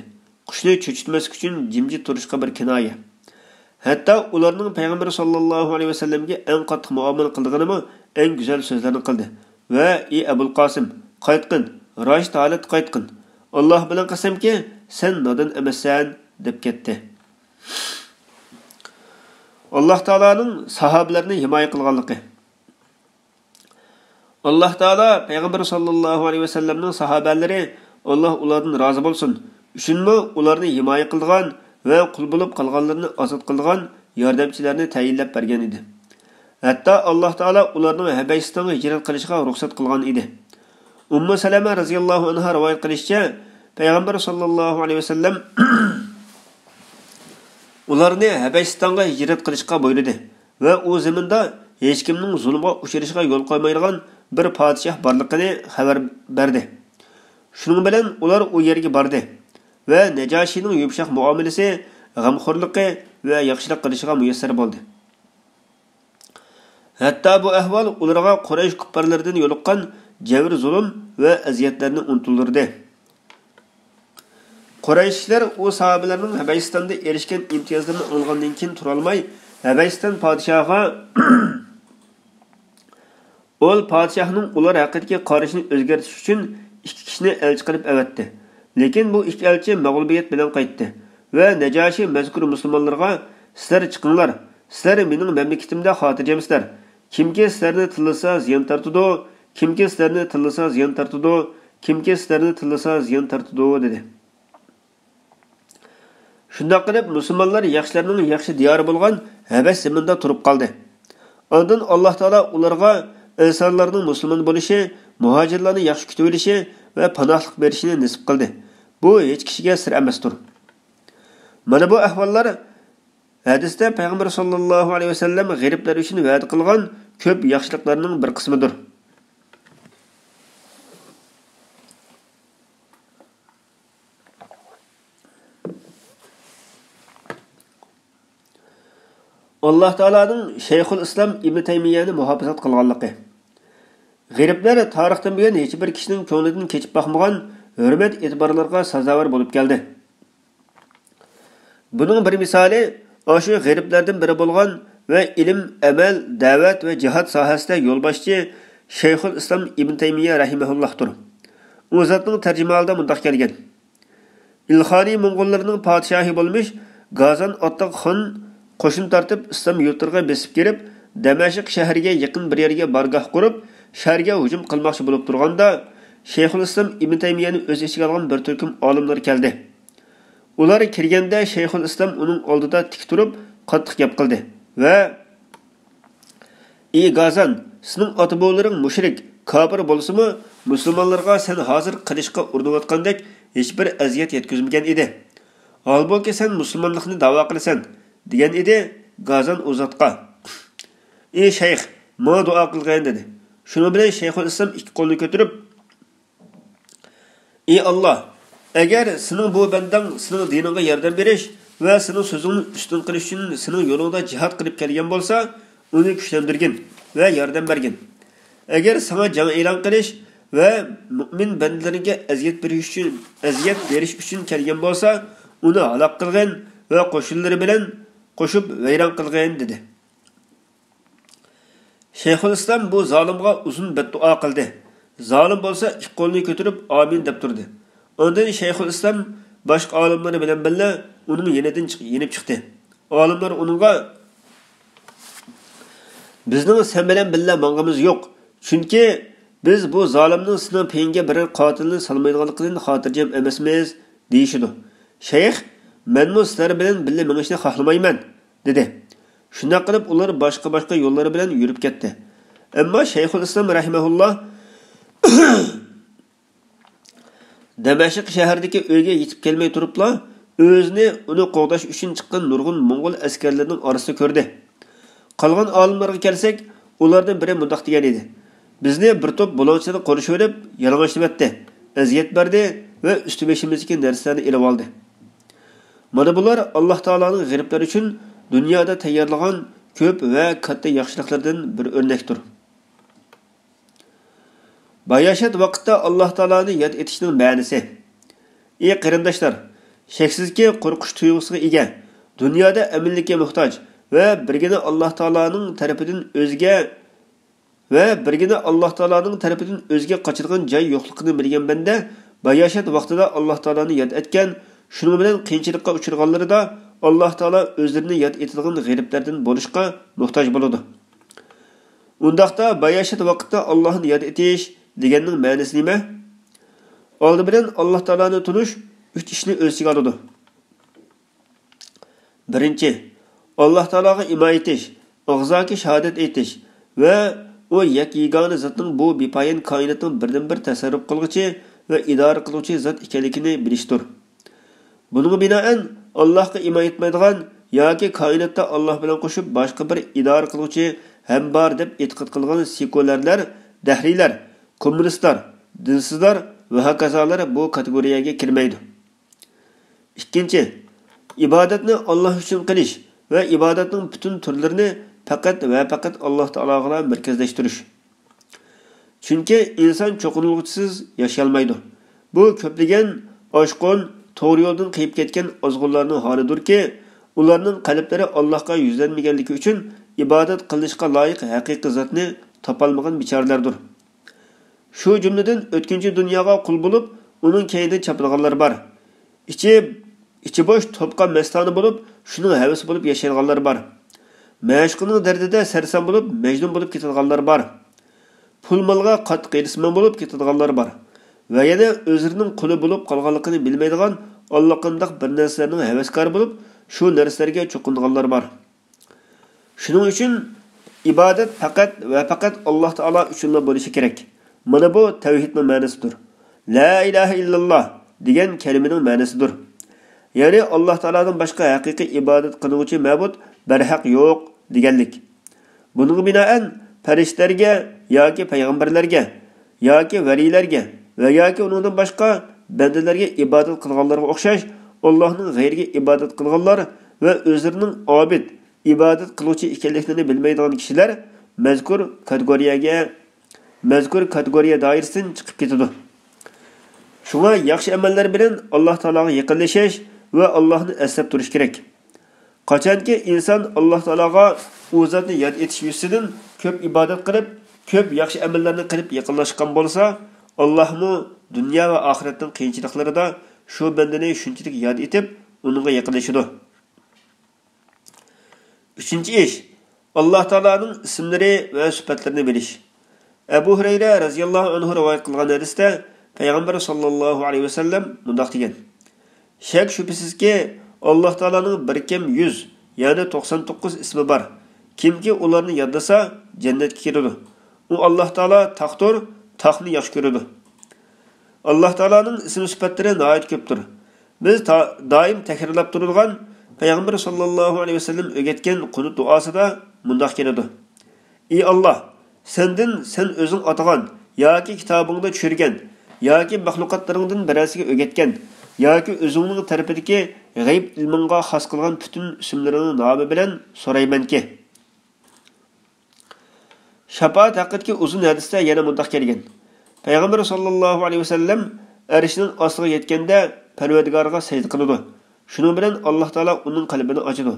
قۇشنى چۆچۈتمەسلىك ئۈچۈن جىمجىت تۇرۇشقا بىر كىنايە. ھەتتا ئۇلارنىڭ پەيغەمبەر ساللاللاھۇ ئەلەيھى ۋەسەللەمگە ئەڭ قاتتىق مۇئامىلە قىلىدىغىنىمۇ ئەڭ گۈزەل سۆزلەرنى قىلدى ۋە، «ئى ئەبۇل قاسىم، قايتقىن، راشىد ھالەتتە قايتقىن. ئاللاھ بىلەن قەسەمكى، سەن نادان ئەمەسسەن» دەپ كەتتى. ئاللاھ تائالانىڭ ساھابىلەرنى ھىمايە قىلغانلىقى. ئاللاھ تائالا پەيغەمبەر ساللاللاھۇ ئەلەيھى ۋەسەللەمنىڭ ساھابەلىرى، ئاللاھ ئۇلاردىن رازى بولسۇن، ئۈچۈنمۇ ئۇلارنى ھىمايە قىلىدىغان ۋە قۇل بولۇپ قالغانلىرىنى ئازاد قىلىدىغان ياردەمچىلەرنى تەيىنلەپ بەرگەن ئىدى. ھەتتا ئاللاھ تائالا ئۇلارنىڭ ھەبەشىستانغا ھىجرەت قىلىشىغا رۇخسەت قىلغان ئىدى. ئۇممۇ سەلەمە رەزىياللاھۇ ئەنھا رىۋايەت قىلىشىچە، پەيغەمبەر ساللاللاھۇ ئەلەيھى ۋەسەللەم ئۇلارنى ھەبەشىستانغا ھىجرەت قىلىشقا بۇيرۇدى ۋە ئۇ زېمىندا ھېچكىمنىڭ زۇلۇمغا ئۇچرىشىغا يول قويمايدىغان بىر پادىشاھ بارلىقىنى خەۋەر بەردى. شۇنىڭ بىلەن ئۇلار ئۇ يەرگە باردى ۋە نەجاشىنىڭ يۇمشاق مۇئامىلىسى، غەمخورلۇقى، ۋە ياخشىلىق قىلىشىغا مۇيەسسەر بولدى. ھەتتا بۇ ئەھۋال ئۇلارغا قۇرەيش كۇپپارلىرىدىن يولۇققان جەبىر-زۇلۇم ۋە ئەزىيەتلەرنى ئۇنتۇلدۇردى. قۇرەيشلىكلەر ئۇ ساھابىلەرنىڭ ھەبەشىستاندا ئېرىشكەن ئىمتىيازلىرىنى ئاڭلىغاندىن كېيىن تۇرالماي، ھەبەشىستان پادىشاھىغا ئۇل پادىشاھنىڭ ئۇلار ھەققىدىكى قارىشىنى ئۆزگەرتىش ئۈچۈن ئىككى كىشىنى ئەلچى قىلىپ ئەۋەتتى. لېكىن بۇ ئىككى ئەلچى مەغلۇبىيەت بىلەن قايتتى ۋە نەجاشى مەزكۇر مۇسۇلمانلارغا، «سىلەر چىقىڭلار، سىلەر مېنىڭ مەملىكىتىمدە خاتىرجەمسىلەر. كىمكى سىلەرنى تىللىسا زىيان تارتىدۇ، كىمكى سىلەرنى تىللىسا زىيان تارتىدۇ، كىمكى سىلەرنى تىللىسا زىيان تارتىدۇ» دېدى. شۇنداق قىلىپ، مۇسۇلمانلار ياخشىلارنىڭ ياخشى دىيارى بولغان ھەبەش زېمىنىدا تۇرۇپ قالدى. ئاندىن ئاللاھ تائالا ئۇلارغا ئەنسارلارنىڭ مۇسۇلمان بولۇشى، مۇھاجىرلارنى ياخشى كۈتۈۋېلىشى ۋە پاناھلىق بېرىشىنى نېسىپ قىلدى. بۇ ھېچ كىشىگە سىر ئەمەستۇر. مانا بۇ ئەھۋاللار ھەدىستە پەيغەمبەر ساللاللاھۇ ئەلەيھى ۋەسەللەم غېرىبلەر ئۈچۈن ۋەدە قىلغان كۆپ ياخشىلىقلارنىڭ بىر قىسمىدۇر. ئاللاھ تائالانىڭ شەيخۇل ئىسلام ئىبنى تەيمىيەنى مۇھاپىزەت قىلغانلىقى. غېرىبلەر تارىختىن بۇيان ھېچبىر كىشىنىڭ كۆڭلىدىن كېچىپ باقمىغان ھۆرمەت-ئېتىبارلارغا سازاۋەر بولۇپ كەلدى. بۇنىڭ بىر مىسالى ئاشۇ غېرىبلەردىن بىرى بولغان ۋە ئىلىم، ئەمەل، دەۋەت ۋە جىھاد ساھەسىدە يولباشچى شەيخۇل ئىسلام ئىبنى تەيمىيە رەھىمەھۇللاھتۇر. ئۇ زاتنىڭ تەرجىمىھالىدا مۇنداق كەلگەن: ئىلخانى موڭغۇللىرىنىڭ پادىشاھى بولمىش گازان ئاتلىق خان قوشۇن تارتىپ ئىسلام يۇرتلىرىغا بېسىپ كىرىپ، دەمەشق شەھىرىگە يېقىن بىر يەرگە بارگاھ قۇرۇپ، شەھەرگە ھۇجۇم قىلماقچى بولۇپ تۇرغاندا، شەيخۇل ئىسلام ئىبنى تەيمىيەنى ئۆز ئىچىگە ئالغان بىر تۈركۈم ئالىملار كەلدى. ئۇلار كىرگەندە شەيخۇل ئىسلام ئۇنىڭ ئالدىدا تىك تۇرۇپ قاتتىق گەپ قىلدى ۋە: «ئى گازان، سېنىڭ ئاتا-بوۋىلىرىڭ مۇشرىك، كاپىر بولسىمۇ، مۇسۇلمانلارغا سەن ھازىر قىلىچقا ئۇرۇنۇۋاتقاندەك ھېچبىر ئەزىيەت يەتكۈزمىگەن ئىدى. ھالبۇكى، سەن مۇسۇلمانلىقنى داۋا قىلىسەن» دېگەن ئىدى. گازان ئۇ زاتقا: «ئى شەيخ، ماڭا دۇئا قىلغىن» دېدى. شۇنىڭ بىلەن شەيخۇل ئىسلام ئىككى قولىنى كۆتۈرۈپ: «ئى ئاللاھ، ئەگەر سېنىڭ بۇ بەندەڭ سېنىڭ دىنىڭغا ياردەم بېرىش ۋە سېنىڭ سۆزۈڭنى ئۈستۈن قىلىش ئۈچۈن سېنىڭ يولۇڭدا جىھاد قىلىپ كەلگەن بولسا، ئۇنى كۈچلەندۈرگىن ۋە ياردەم بەرگىن. ئەگەر ساڭا جەڭ ئېلان قىلىش ۋە مۇئمىن بەندىلىرىڭگە ئەزىيەت بېرىش ئۈچۈن، ئەزىيەت بېرىش ئۈچۈن كەلگەن بولسا، ئۇنى ھالاك قىلغىن ۋە قوشۇنلىرى بىلەن قوشۇپ ۋەيران قىلغىن» دېدى. شەيخۇل ئىسلام بۇ زالىمغا ئۇزۇن بەددۇئا قىلدى. زالىم بولسا ئىككى قولىنى كۆتۈرۈپ ئامىن دەپ تۇردى. ئاندىن شەيخۇل ئىسلام باشقا ئالىملىرى بىلەن بىللە ئۇنىڭ يېنىدىن چىق-، يېنىپ چىقتى. ئالىملار ئۇنىڭغا: «بىزنىڭ سەن بىلەن بىللە ماڭغىنىمىز يوق، چۈنكى بىز بۇ زالىمنىڭ سېنىڭ پېيىڭگە بىرەر قاتىلنى سالمايدىغانلىقىدىن خاتىرجەم ئەمەسمىز» دېيىشىدۇ. شەيخ: «مەنمۇ سىلەر بىلەن بىللە مېڭىشنى خاھلىمايمەن» دېدى. شۇنداق قىلىپ ئۇلار باشقا-باشقا يوللار بىلەن يۈرۈپ كەتتى. ئەمما شەيخۇل ئىسلام رەھىمەھۇللا دەمەشق شەھىرىدىكى ئۆيىگە يېتىپ كەلمەي تۇرۇپلا، ئۆزىنى ئۇنى قوغداش ئۈچۈن چىققان نۇرغۇن موڭغۇل ئەسكەرلىرىنىڭ ئارىسىدا كۆردى. قالغان ئالىملارغا كەلسەك، ئۇلاردىن بىرى مۇنداق دېگەن ئىدى: «بىزنى بىر توپ بۇلاڭچىلار قورشىۋېلىپ، يالىڭاچلىۋەتتى، ئەزىيەت بەردى ۋە ئۈستى-بېشىمىزدىكى نەرسىلەرنى ئېلىۋالدى.» مانا بۇلار ئاللاھ تائالانىڭ غېرىبلەر ئۈچۈن دۇنيادا تەييارلىغان كۆپ ۋە كاتتا ياخشىلىقلىرىدىن بىر ئۆرنەكتۇر. باياشات ۋاقىتتا ئاللاھ تائالانى ياد ئېتىشنىڭ مەنىسى. ئى قېرىنداشلار، شەكسىزكى، قورقۇش تۇيغۇسىغا ئىگە، دۇنيادا ئەمىنلىككە موھتاج ۋە بىرگىنە ئاللاھ تائالانىڭ تەرىپىدىن ئۆزگە ۋە بىرگىنە ئاللاھ تائالانىڭ تەرىپىدىن ئۆزىگە قاچىدىغان جاي يوقلۇقىنى بىلگەن بەندە، باياشات ۋاقتىدا ئاللاھ تائالانى ياد ئەتكەن، شۇنىڭ بىلەن قىيىنچىلىققا ئۇچرىغانلىرىدا ئاللاھ تائالا ئۆزلىرىنى ياد ئېتىدىغان غېرىبلەردىن بولۇشقا موھتاج بولىدۇ. ئۇنداقتا باياشات ۋاقىتتا ئاللاھنى ياد ئېتىش دېگەننىڭ مەنىسى نېمە؟ ئالدى بىلەن ئاللاھ تائالانى تونۇش ئۈچ ئىشنى ئۆز ئىچىگە ئالىدۇ. بىرىنچى، ئاللاھ تائالاغا ئىمان ئېيتىش، ئاغزاكى شاھادەت ئېيتىش ۋە ئۇ يەك-يېگانە زاتنىڭ بۇ بىپايان كائىناتنىڭ بىردىنبىر تەسەررۇپ قىلغۇچى ۋە ئىدارە قىلغۇچى زات ئىكەنلىكىنى بىلىشتۇر. بۇنىڭغا بىنائەن، ئاللاھقا ئىمان ئېيتمايدىغان ياكى كائىناتتا ئاللاھ بىلەن قوشۇپ باشقا بىر ئىدارە قىلغۇچى ھەم بار دەپ ئېتىقاد قىلغان سېكۇلارلار، دەھرىيلەر، كوممۇنىستلار، دىنسىزلار ۋە ھاكازالار بۇ كاتېگورىيەگە كىرمەيدۇ. ئىككىنچى، ئىبادەتنى ئاللاھ ئۈچۈن قىلىش، ۋە ئىبادەتنىڭ پۈتۈن تۈرلىرىنى پەقەت ۋە پەقەت ئاللاھ تائالاغىلا مەركەزلەشتۈرۈش. چۈنكى ئىنسان چوقۇنۇلغۇچىسىز ياشىيالمايدۇ. بۇ كۆپلىگەن ئاشقۇن، توغرا يولدىن قېيىپ كەتكەن ئازغۇنلارنىڭ ھالىدۇركى، ئۇلارنىڭ قەلبلىرى ئاللاھقا يۈزلەنمىگەنلىكى ئۈچۈن ئىبادەت قىلىنىشقا لايىق ھەقىقىي زاتنى تاپالمىغان بىچارىلەردۇر. شۇ جۈملىدىن ئۆتكۈنچى دۇنياغا قۇل بولۇپ، ئۇنىڭ كەينىدىن چاپىدىغانلار بار. ئىچى، ئىچى بوش توپقا مەستانە بولۇپ، شۇنىڭ ھەۋىسى بولۇپ ياشايدىغانلار بار. مەشۇقىنىڭ دەردىدە سەرسان بولۇپ، مەجنۇن بولۇپ كېتىدىغانلار بار. پۇل-مالغا قاتتىق ھېرىسمەن بولۇپ كېتىدىغانلار بار. ۋە يەنە ئۆزلىرىنىڭ قۇلى بولۇپ قالغانلىقىنى بىلمەيدىغان ئاللىقانداق بىر نەرسىلەرنىڭ ھەۋەسكارى بولۇپ، شۇ نەرسىلەرگە چوقۇنىدىغانلار بار. شۇنىڭ ئۈچۈن ئىبادەت پەقەت ۋە پەقەت ئاللاھ تائالا ئۈچۈنلا بولۇشى كېرەك. مانا بۇ تەۋھىدنىڭ مەنىسىدۇر. لا ئىلاھە ئىللاللاھ دېگەن كەلىمىنىڭ مەنىسىدۇر. يەنى ئاللاھ تائالادىن باشقا ھەقىقىي ئىبادەت قىلىنغۇچى مەبۇد بەرھەق يوق دېگەنلىك. بۇنىڭغا بىنائەن، پەرىشتىلەرگە ياكى پەيغەمبەرلەرگە ياكى ۋەلىيلەرگە ۋە ياكى ئۇنىڭدىن باشقا بەندىلەرگە ئىبادەت قىلغانلارغا ئوخشاش، ئاللاھنىڭ غەيرىگە ئىبادەت قىلغانلار ۋە ئۆزلىرىنىڭ ئابىد، ئىبادەت قىلغۇچى ئىكەنلىكلىرىنى بىلمەيدىغان كىشىلەر مەزكۇر كاتېگورىيەگە، مەزكۇر كاتېگورىيە دائىرىسىدىن چىقىپ كېتىدۇ. شۇڭا ياخشى ئەمەللەر بىلەن ئاللاھ تائالاغا يېقىنلىشىش ۋە ئاللاھنى ئەسلەپ تۇرۇش كېرەك. قاچانكى ئىنسان ئاللاھ تائالاغا ئۇ زاتنى ياد ئېتىش يۈزىسىدىن كۆپ ئىبادەت قىلىپ، كۆپ ياخشى ئەمەللەرنى قىلىپ يېقىنلاشقان بولسا، ئاللاھمۇ دۇنيا ۋە ئاخىرەتنىڭ قىيىنچىلىقلىرىدا شۇ بەندىنى شۇنچىلىك ياد ئېتىپ، ئۇنىڭغا يېقىنلىشىدۇ. ئۈچىنچى ئىش، ئاللاھ تائالانىڭ ئىسىملىرى ۋە سۈپەتلىرىنى بىلىش. ئەبۇ ھۇرەيرە رەزىياللاھۇ ئەنھۇ رىۋايەت قىلغان ھەدىستە پەيغەمبەر ساللاللاھۇ ئەلەيھى ۋەسەللەم مۇنداق دېگەن: شەك شۈبھىسىزكى، ئاللاھ تائالانىڭ بىر كەم يۈز، يەنى توقسان توققۇز ئىسمى بار. كىمكى ئۇلارنى يادلىسا، جەننەتكە كىرىدۇ. ئۇ ئاللاھ تائالا تاختۇر، تاخنى ياخشى كۆرىدۇ. ئاللاھ تائالانىڭ ئىسىم سۈپەتلىرى ناھايىتى كۆپتۇر. بىز تا-، دائىم تەكرارلاپ تۇرىدىغان پەيغەمبەر ساللاللاھۇ ئەلەيھى ۋەسەللەم ئۆگەتكەن قۇنۇت دۇئاسىدا مۇنداق كېلىدۇ: ئى ئاللاھ، سەندىن سەن ئۆزۈڭ ئاتىغان ياكى كىتابىڭدا چۈشۈرگەن ياكى مەخلۇقاتلىرىڭدىن بىرەرسىگە ئۆگەتكەن ياكى ئۆزۈڭنىڭ تەرىپىدىكى غەيىب ئىلمىڭغا خاس قىلغان پۈتۈن ئىسىملىرىڭنىڭ نامى بىلەن سورايمەنكى. شاپائەت ھەققىدىكى ئۇزۇن ھەدىستە يەنە مۇنداق كەلگەن: پەيغەمبەر ساللاللاھۇ ئەلەيھى ۋەسەللەم ئەرشنىڭ ئاستىغا يەتكەندە پەرۋەردىگارىغا سەجدە قىلىدۇ. شۇنىڭ بىلەن ئاللاھ تائالا ئۇنىڭ قەلبىنى ئاچىدۇ.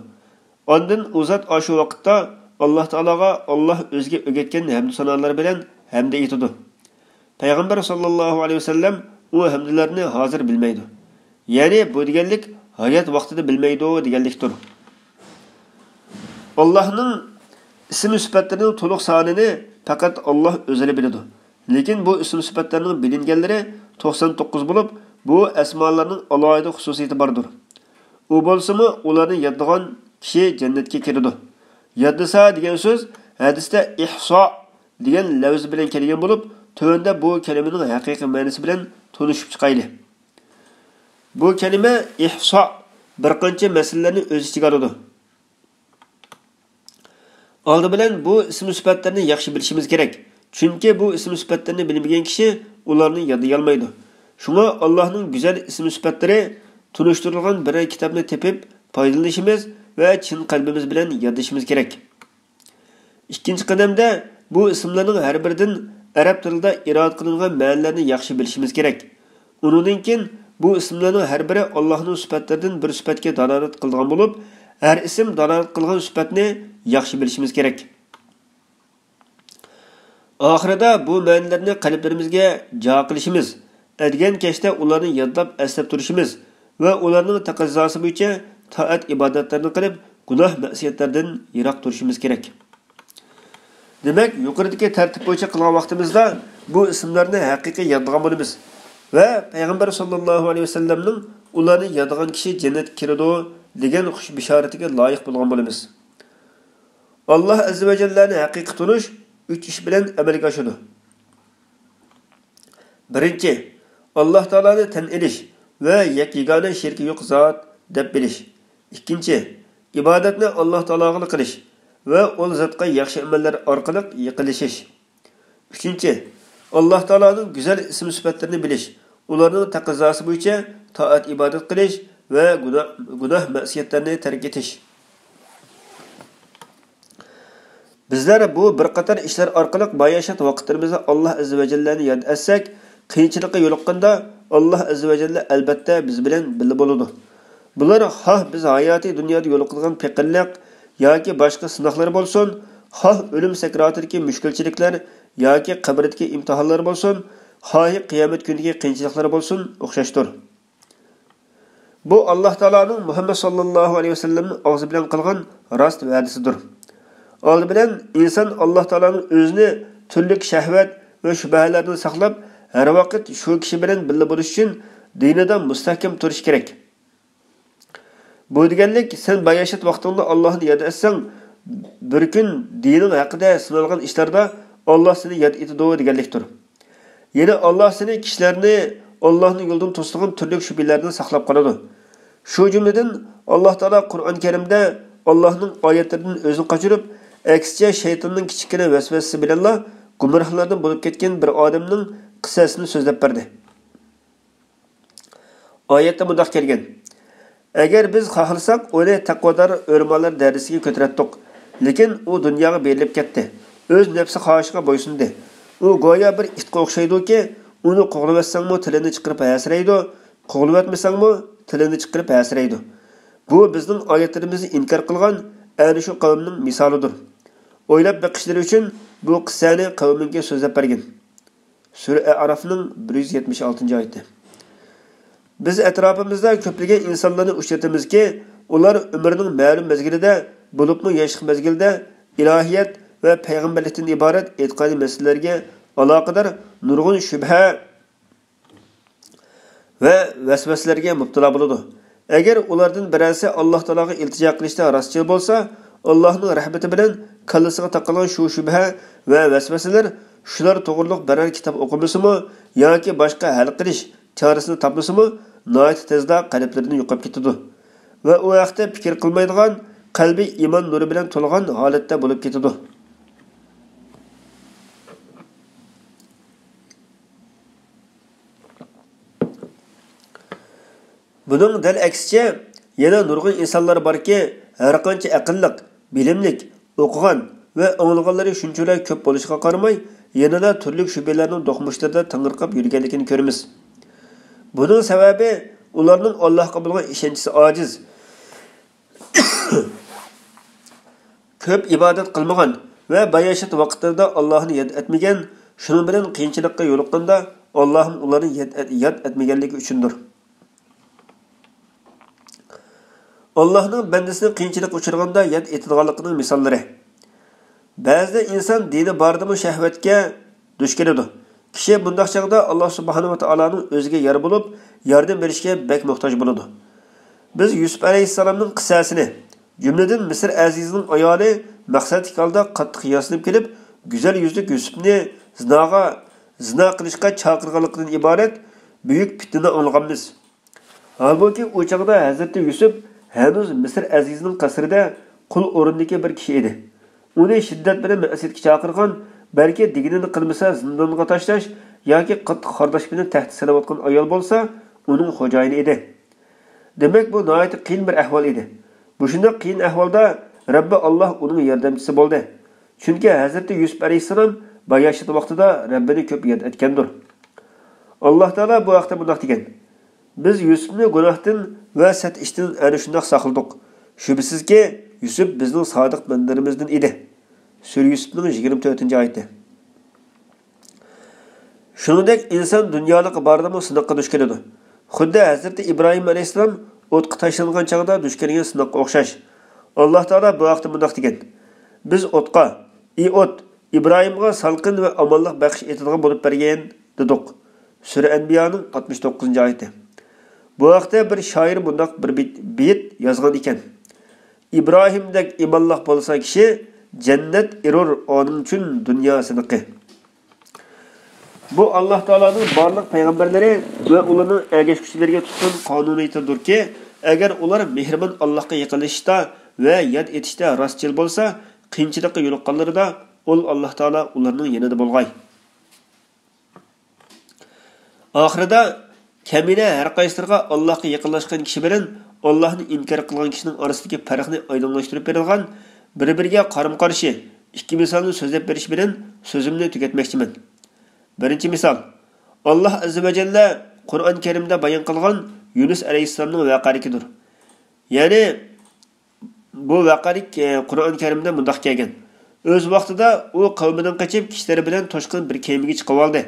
ئاندىن ئۇ زات ئاشۇ ۋاقىتتا ئاللاھ تائالاغا ئاللاھ ئۆزىگە ئۆگەتكەن ھەمدۇ سانالار بىلەن ھەمدە ئېيتىدۇ. پەيغەمبەر ساللاللاھۇ ئەلەيھى ۋەسەللەم ئۇ ھەمدىلەرنى ھازىر بىلمەيدۇ. يەنى بۇ دېگەنلىك ھايات ۋاقتىدا بىلمەيدۇ دېگەنلىكتۇر. ئاللاھنىڭ ئىسىم سۈپەتلىرىنىڭ تولۇق سانىنى پەقەت ئاللاھ ئۆزىلا بىلىدۇ. لېكىن بۇ ئىسىم سۈپەتلەرنىڭ بىلىنگەنلىرى توقسان توققۇز بولۇپ، بۇ ئەسمالارنىڭ ئالاھىدە خۇسۇسىيىتى باردۇر. ئۇ بولسىمۇ ئۇلارنى يادلىغان كىشى جەننەتكە كىرىدۇ. يادلىسا دېگەن سۆز ھەدىستە ئىھسا دېگەن لەۋز بىلەن كەلگەن بولۇپ، تۆۋەندە بۇ كەلىمىنىڭ ھەقىقىي مەنىسى بىلەن تونۇشۇپ چىقايلى. بۇ كەلىمە ئىھسا بىر قانچە مەسىلىلەرنى ئۆز ئىچىگە ئالىدۇ. ئالدى بىلەن بۇ ئىسىم سۈپەتلەرنى ياخشى بىلىشىمىز كېرەك. چۈنكى بۇ ئىسىم سۈپەتلەرنى بىلمىگەن كىشى ئۇلارنى يادلىيالمايدۇ. شۇڭا ئاللاھنىڭ گۈزەل ئىسىم سۈپەتلىرى تونۇشتۇرۇلغان بىرەر كىتابنى تېپىپ پايدىلىنىشىمىز ۋە چىن قەلبىمىز بىلەن يادلىشىمىز كېرەك. ئىككىنچى قەدەمدە بۇ ئىسىملارنىڭ ھەر بىرىدىن ئەرەب تىلىدا ئىرادە قىلىنغان مەنىلەرنى ياخشى بىلىشىمىز كېرەك. ئۇنىڭدىن كېيىن بۇ ئىسىملارنىڭ ھەر بىرى ئاللاھنىڭ سۈپەتلىرىدىن بىر سۈپەتكە دالالەت قىلىدىغان بولۇپ، ھەر ئىسىم دالالەت قىلغان سۈپەتنى ياخشى بىلىشىمىز كېرەك. ئاخىرىدا بۇ مەنىلەرنى قەلبلىرىمىزگە جا قىلىشىمىز، ئەتىگەن كەچتە ئۇلارنى يادلاپ ئەسلەپ تۇرۇشىمىز ۋە ئۇلارنىڭ تەقەززاسى بويىچە تائەت ئىبادەتلەرنى قىلىپ، گۇناھ مەسىيەتلەردىن يىراق تۇرۇشىمىز كېرەك. دېمەك، يۇقىرىدىكى تەرتىپ بويىچە قىلغان ۋاقتىمىزدا بۇ ئىسىملارنى ھەقىقىي يادلىغان بولىمىز ۋە پەيغەمبەر ساللاللاھۇ ئەلەيھى ۋەسەللەمنىڭ ئۇلارنى يادلىغان كىشى جەننەتكە كىرىدۇ دېگەن خۇش بېشارىتىگە لايىق بولغان بولىمىز. ئاللاھ ئەززە ۋە جەللەنى ھەقىقىي تونۇش ئۈچ ئىش بىلەن ئەمەلگە ئاشىدۇ. بىرىنچى، ئاللاھ تائالانى تەن ئېلىش ۋە يەك-يېگانە، شېرىكى يوق زات دەپ بىلىش. ئىككىنچى، ئىبادەتنى ئاللاھ تائالاغىلا قىلىش ۋە ئۇ زاتقا ياخشى ئەمەللەر ئارقىلىق يېقىنلىشىش. ئۈچىنچى، ئاللاھ تائالانىڭ گۈزەل ئىسىم-سۈپەتلىرىنى بىلىش، ئۇلارنىڭ تەقەززاسى بويىچە تائەت-ئىبادەت قىلىش ۋە گۇنا-، گۇناھ-مەسىيەتلەرنى تەرك ئېتىش. بىزلەر بۇ بىر قاتار ئىشلار ئارقىلىق باياشات ۋاقىتلىرىمىزدا ئاللاھ ئەززە ۋە جەللەنى ياد ئەتسەك، قىيىنچىلىققا يولۇققاندا ئاللاھ ئەززە ۋە جەللە ئەلبەتتە بىز بىلەن بىللە بولىدۇ. بۇلار خاھ بىز ھاياتىي دۇنيادا يولۇقىدىغان پېقىرلىق ياكى باشقا سىناقلار بولسۇن، خاھ ئۆلۈم سەكراتىدىكى مۈشكۈلچىلىكلەر ياكى قەبرىدىكى ئىمتىھانلار بولسۇن، خاھى قىيامەت كۈنىدىكى قىيىنچىلىقلار بولسۇن، ئوخشاشتۇر. بۇ ئاللاھ تائالانىڭ مۇھەممەد ساللاللاھۇ ئەلەيھى ۋەسەللەمنىڭ ئاغزى بىلەن قىلغان راست ۋەدىسىدۇر. ئالدى بىلەن ئىنسان ئاللاھ تائالانىڭ ئۆزىنى تۈرلۈك شەھۋەت ۋە شۈبھەلەردىن ساقلاپ، ھەر ۋاقىت شۇ كىشى بىلەن بىللە بولۇش ئۈچۈن دىنىدا مۇستەھكەم تۇرۇشى كېرەك. بۇ دېگەنلىك، سەن باياشات ۋاقتىڭدا ئاللاھنى ياد ئەتسەڭ، بىر كۈن دىنىڭ ھەققىدە سىنالغان ئىشلاردا ئاللاھ سېنى ياد ئېتىدۇ دېگەنلىكتۇر. يەنى ئاللاھ سېنى كىشىلەرنى ئاللاھنىڭ يولىدىن توسىدىغان تۈرلۈك شۈبھىلەردىن ساقلاپ قالىدۇ. شۇ جۈملىدىن ئاللاھ تائالا قۇرئان كەرىمدە ئاللاھنىڭ ئايەتلىرىدىن ئۆزىنى قاچۇرۇپ، ئەكسىچە شەيتاننىڭ كىچىككىنە ۋەسۋەسىسى بىلەنلا گۇمراھلاردىن بولۇپ كەتكەن بىر ئادەمنىڭ قىسسەسىنى سۆزلەپ بەردى. ئايەتتە مۇنداق كەلگەن: ئەگەر بىز خاھلىساق، ئۇنى تەقۋادار ئۆلىمالار دەرىجىسىگە كۆتۈرەتتۇق. لېكىن ئۇ دۇنياغا بېرىلىپ كەتتى. ئۆز نەپسى خاھىشىغا بويسۇندى. ئۇ گويا بىر ئىتقا ئوخشايدۇكى، ئۇنى قوغلىۋەتسەڭمۇ تىلىنى چىقىرىپ ھەسىرەيدۇ، قوغلىۋەتمىسەڭمۇ تىلىنى چىقىرىپ ھەسىرەيدۇ. بۇ بىزنىڭ ئايەتلىرىمىزنى ئىنكار قىلغان ئەنە شۇ قەۋمنىڭ مىسالىدۇر. ئويلاپ بېقىشلىرى ئۈچۈن بۇ قىسسەنى قەۋمىڭگە سۆزلەپ بەرگىن. سۈرە ئەئرافنىڭ بىر يۈز يەتمىش ئالتىنچى ئايىتى. بىز ئەتراپىمىزدا كۆپلىگەن ئىنسانلارنى ئۇچرىتىمىزكى، ئۇلار ئۆمرىنىڭ مەلۇم مەزگىلىدە، بولۇپمۇ ياشلىق مەزگىلىدە ئىلاھىيەت ۋە پەيغەمبەرلىكتىن ئىبارەت ئېتىقادىي مەسىلىلەرگە ئالاقىدار نۇرغۇن شۈبھە ۋە ۋەسۋەسىلەرگە مۇپتىلا بولىدۇ. ئەگەر ئۇلاردىن بىرەرسى ئاللاھ تائالاغا ئىلتىجا قىلىشتا راستچىل بولسا، ئاللاھنىڭ رەھمىتى بىلەن كاللىسىغا تاقالغان شۇ شۈبھە ۋە ۋەسۋەسىلەر شۇلار توغرىلىق بىرەر كىتاب ئوقۇمىسىمۇ ياكى باشقا ھەل قىلىش چارىسىنى تاپمىسىمۇ، ناھايىتى تېزلا قەلبلىرىدىن يوقاپ كېتىدۇ ۋە ئۇ ھەقتە پىكىر قىلمايدىغان، قەلبى ئىمان نۇرى بىلەن تولغان ھالەتتە بولۇپ كېتىدۇ. بۇنىڭ دەل ئەكسىچە، يەنە نۇرغۇن ئىنسانلار باركى، ھەرقانچە ئەقىللىق، بىلىملىك، ئوقۇغان ۋە ئاڭلىغانلىرى شۇنچىۋالا كۆپ بولۇشىغا قارىماي، يەنىلا تۈرلۈك شۈبھىلەرنىڭ دوقمۇشلىرىدا تېڭىرقاپ يۈرگەنلىكىنى كۆرىمىز. بۇنىڭ سەۋەبى، ئۇلارنىڭ ئاللاھقا بولغان ئىشەنچىسى ئاجىز، كۆپ ئىبادەت قىلمىغان ۋە باياشات ۋاقىتلىرىدا ئاللاھنى ياد ئەتمىگەن، شۇنىڭ بىلەن قىيىنچىلىققا يولۇققاندا ئاللاھمۇ ئۇلارنى ياد ئەت-، ياد ئەتمىگەنلىكى ئۈچۈندۇر. ئاللاھنىڭ بەندىسىنى قىيىنچىلىققا ئۇچرىغاندا ياد ئېتىدىغانلىقىنىڭ مىساللىرى. بەزىدە ئىنسان دىنى باردىمۇ شەھۋەتكە دۇچ كېلىدۇ. كىشى بۇنداق چاغدا ئاللاھ سۇبھانەھۇ ۋە تائالانىڭ ئۆزىگە يار بولۇپ، ياردەم بېرىشىگە بەك موھتاج بولىدۇ. بىز يۈسۈپ ئەلەيھىسسالامنىڭ قىسسەسىنى، جۈملىدىن مىسىر ئەزىزىنىڭ ئايالى مەقسەتلىك ھالدا قاتتىق ياسىنىپ كېلىپ، گۈزەل يۈزلۈك يۈسۈپنى زىناغا، زىنا قىلىشقا چاقىرغانلىقىدىن ئىبارەت بۈيۈك پىتنىنى ئاڭلىغانمىز. ھالبۇكى، ئۇ چاغدا ھەزرىتى يۈسۈپ ھەنۇز مىسىر ئەزىزىنىڭ قەسرىدە قۇل ئورنىدىكى بىر كىشى ئىدى. ئۇنى شىددەت بىلەن مەسىيەتكە چاقىرغان، بەلكى دېگىنىنى قىلمىسا زىندانغا تاشلاش ياكى قاتتىق خارلاشمىنى تەھدىت سېلىۋاتقان ئايال بولسا، ئۇنىڭ خوجايىنى ئىدى. دېمەك، بۇ ناھايىتى قىيىن بىر ئەھۋال ئىدى. مۇشۇنداق قىيىن ئەھۋالدا رەببى ئاللاھ ئۇنىڭ ياردەمچىسى بولدى. چۈنكى ھەزرىتى يۈسۈپ ئەلەيھىسسالام باياشات ۋاقتىدا رەببىنى كۆپ ياد ئەتكەندۇر. ئاللاھ تائالا بۇ ھەقتە مۇنداق دېگەن: بىز يۈسۈپنى گۇناھتىن ۋە سەت ئىشتىن ئەنە شۇنداق ساقلىدۇق. شۈبھىسىزكى، يۈسۈپ بىزنىڭ سادىق بەندىلىرىمىزدىن ئىدى. سۈرە يۈسۈپنىڭ يىگىرمە تۆتىنچى ئايىتى. شۇنىڭدەك ئىنسان دۇنيالىققا باردىمۇ سىناققا دۇچ كېلىدۇ. خۇددى ھەزرىتى ئىبراھىم ئەلەيھىسسالام ئوتقا تاشلانغان چاغدا دۇچ كەلگەن سىناققا ئوخشاش. ئاللاھ تائالا بۇ ھەقتە مۇنداق دېگەن: بىز ئوتقا، ئى ئوت، ئىبراھىمغا سالقىن ۋە ئامانلىق بەخش ئېتىدىغان بولۇپ بەرگىن، دېدۇق. سۈرە ئەنبىيانىڭ ئاتمىش توققۇزىنچى ئايىتى. بۇ ھەقتە بىر شائىر مۇنداق بىر بېيىت، بېيىت يازغان ئىكەن: ئىبراھىمدەك ئىمانلىق بولسا كىشى، جەننەت ئېرۇر ئانىڭ ئۈچۈن دۇنيا سىنىقى. بۇ ئاللاھ تائالانىڭ بارلىق پەيغەمبەرلىرى ۋە ئۇلارنىڭ ئەگەشكۈچىلىرىگە تۇتقان قانۇنىيىتىدۇركى، ئەگەر ئۇلار مېھرىبان ئاللاھقا يېقىنلىشىشتا ۋە ياد ئېتىشتە راستچىل بولسا، قىيىنچىلىققا يولۇققانلىرىدا ئۇل ئاللاھ تائالا ئۇلارنىڭ يېنىدا بولغاي. ئاخىرىدا، كەمىنە ھەرقايسىلىرىغا ئاللاھقا يېقىنلاشقان كىشى بىلەن ئاللاھنى ئىنكار قىلغان كىشىنىڭ ئارىسىدىكى پەرقنى ئايدىڭلاشتۇرۇپ بېرىدىغان، بىر-بىرىگە قارىمۇ-قارشى، ئىككى مىسالنى سۆزلەپ بېرىش بىلەن سۆزۈمنى تۈگەتمەكچىمەن. بىرىنچى مىسال، ئاللاھ ئەززە ۋە جەللە قۇرئان كەرىمدە بايان قىلغان يۇنۇس ئەلەيھىسسالامنىڭ ۋەقەلىكىدۇر. يەنى، بۇ ۋەقەلىك، ئە، قۇرئان كەرىمدە مۇنداق كەلگەن: ئۆز ۋاقتىدا ئۇ قەۋمىدىن قېچىپ، كىشىلىرى بىلەن توشقان بىر كېمىگە چىقىۋالدى.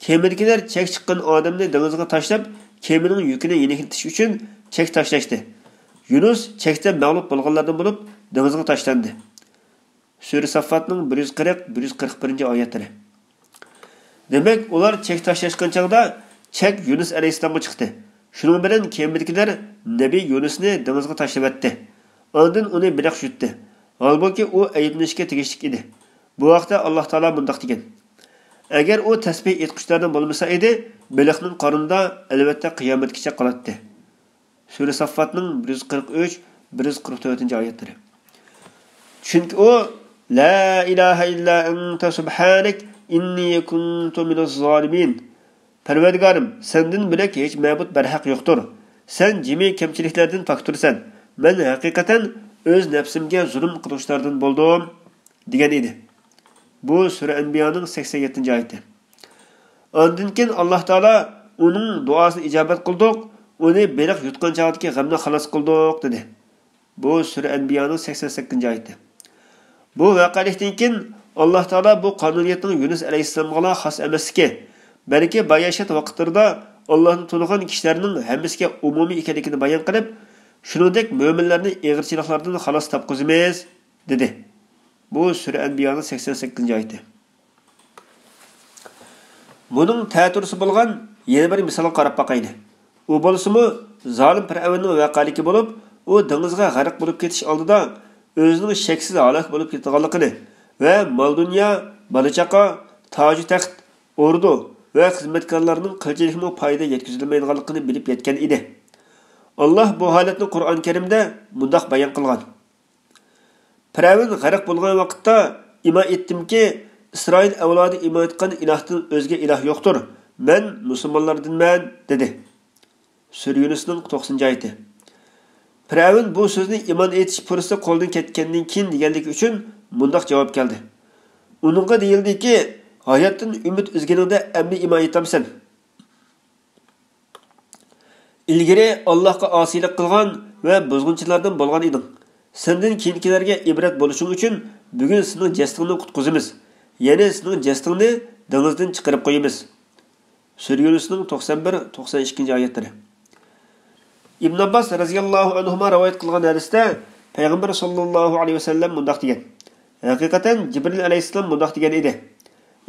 كېمىدىكىلەر چەك چىققان ئادەمنى دېڭىزغا تاشلاپ، كېمىنىڭ يۈكىنى يېنىكلىتىش ئۈچۈن چەك تاشلاشتى. يۇنۇس چەكتە مەغلۇپ بولغانلاردىن بولۇپ، دېڭىزغا تاشلاندى. سۈرە ساففاتنىڭ بىر يۈز قىرىق، بىر يۈز قىرىق بىرىنچى ئايەتلىرى. دېمەك، ئۇلار چەك تاشلاشقان چاغدا چەك يۇنۇس ئەلەيھىسسالامغا چىقتى. شۇنىڭ بىلەن كېمىدىكىلەر نەبى يۇنۇسنى دېڭىزغا تاشلىۋەتتى. ئاندىن ئۇنى بېلىق يۇتتى. ھالبۇكى، ئۇ ئەيىبلىنىشكە تېگىشلىك ئىدى. بۇ ھەقتە ئاللاھ تائالا مۇنداق دېگەن: ئەگەر ئۇ تەسبىھ ئېيتقۇچىلاردىن بولمىسا ئىدى، بېلىقنىڭ قارنىدا، ئەلۋەتتە، قىيامەتكىچە قالاتتى. سۈرە ساففاتنىڭ بىر يۈز قىرىق ئۈچ، بىر يۈز قىرىق تۆتىنچى ئايەتلىرى. چۈنكى ئۇ، لا ئىلاھە ئىللا ئەنتە سۇبھانەك ئىننى كۇنتۇ مىنەز زالىمىن. پەرۋەردىگارىم، سەندىن بۆلەك ھېچ مەبۇد بەرھەق يوقتۇر. سەن جىمى كەمچىلىكلەردىن پاكتۇرسەن. مەن ھەقىقەتەن ئۆز نەپسىمگە زۇلۇم قىلغۇچىلاردىن بولدۇم، دېگەن ئىدى. بۇ سۈرە ئەنبىيانىڭ سەكسەن يەتتىنچى ئايىتى. ئاندىن كېيىن ئاللاھ تائالا ئۇنىڭ دۇئاسىنى ئىجابەت قىلدۇق، ئۇنى بېلىق يۇتقان چاغدىكى غەمدىن خالاس قىلدۇق، دېدى. بۇ سۈرە ئەنبىيانىڭ سەكسەن سەككىزىنچى ئايىتى. بۇ ۋەقەلىكتىن كېيىن ئاللاھ تائالا بۇ قانۇنىيەتنىڭ يۇنۇس ئەلەيھىسسالامغىلا خاس ئەمەسلىكى، بەلكى باياشات ۋاقىتلىرىدا ئاللاھنى تونۇغان كىشىلەرنىڭ ھەممىسىگە ئومۇمىي ئىكەنلىكىنى بايان قىلىپ، شۇنىڭدەك مۆمىنلەرنى ئېغىرچىلىقلاردىن خالاس تاپقۇزىمىز، دېدى. بۇ سۈرە ئەنبىيانىڭ سەكسەن سەككىزىنچى ئايىتى. بۇنىڭ تەتۈرىسى بولغان يەنە بىر مىسالغا قاراپ باقايلى. ئۇ بولسىمۇ زالىم پىرئەۋننىڭ ۋەقەلىكى بولۇپ، ئۇ دېڭىزغا غەرق بولۇپ كېتىش ئالدىدا ئۆزىنىڭ شەكسىز ھالاك بولۇپ كېتىدىغانلىقىنى ۋە مال-دۇنيا، بالا-چاقا، تاجۇ-تەخت، ئوردۇ ۋە خىزمەتكارلارنىڭ قىلچىلىكمۇ پايدا يەتكۈزەلمەيدىغانلىقىنى بىلىپ يەتكەن ئىدى. ئاللاھ بۇ ھالەتنى قۇرئان كەرىمدە مۇنداق بايان قىلغان: پىرئەۋن غەرق بولغان ۋاقىتتا ئىمان ئېيتتىمكى، ئىسرائىل ئەۋلادى ئىمان ئېيتقان ئىلاھتىن ئۆزگە ئىلاھ يوقتۇر، مەن مۇسۇلمانلاردىنمەن، دېدى. سۈرە يۇنۇسنىڭ توقسىنىنچى ئايىتى. پىرئەۋن بۇ سۆزنى ئىمان ئېيتىش پۇرسىتى قولدىن كەتكەندىن كېيىن دېگەنلىكى ئۈچۈن مۇنداق جاۋاب كەلدى. ئۇنىڭغا دېيىلدىكى، ھاياتتىن ئۈمىد ئۈزگىنىڭدە ئەمدى ئىمان ئېيتامسەن؟ ئىلگىرى ئاللاھقا ئاسىيلىق قىلغان ۋە بۇزغۇنچىلاردىن بولغان ئىدىڭ. سەندىن كېيىنكىلەرگە ئىبرەت بولۇشۇڭ ئۈچۈن بۈگۈن سېنىڭ جەسىتىڭنى قۇتقۇزىمىز، يەنى سېنىڭ جەسىتىڭنى دېڭىزدىن چىقىرىپ قويىمىز. سۈرە يۇنۇسنىڭ توقسان بىر، توقسان ئىككىنچى ئايەتلىرى. ئىبن ئابباس رەزىياللاھۇ ئەنھۇما رىۋايەت قىلغان ھەدىستە پەيغەمبەر ساللاللاھۇ ئەلەيھى ۋەسەللەم مۇنداق دېگەن: ھەقىقەتەن جىبرىل ئەلەيھىسسالام مۇنداق دېگەن ئىدى: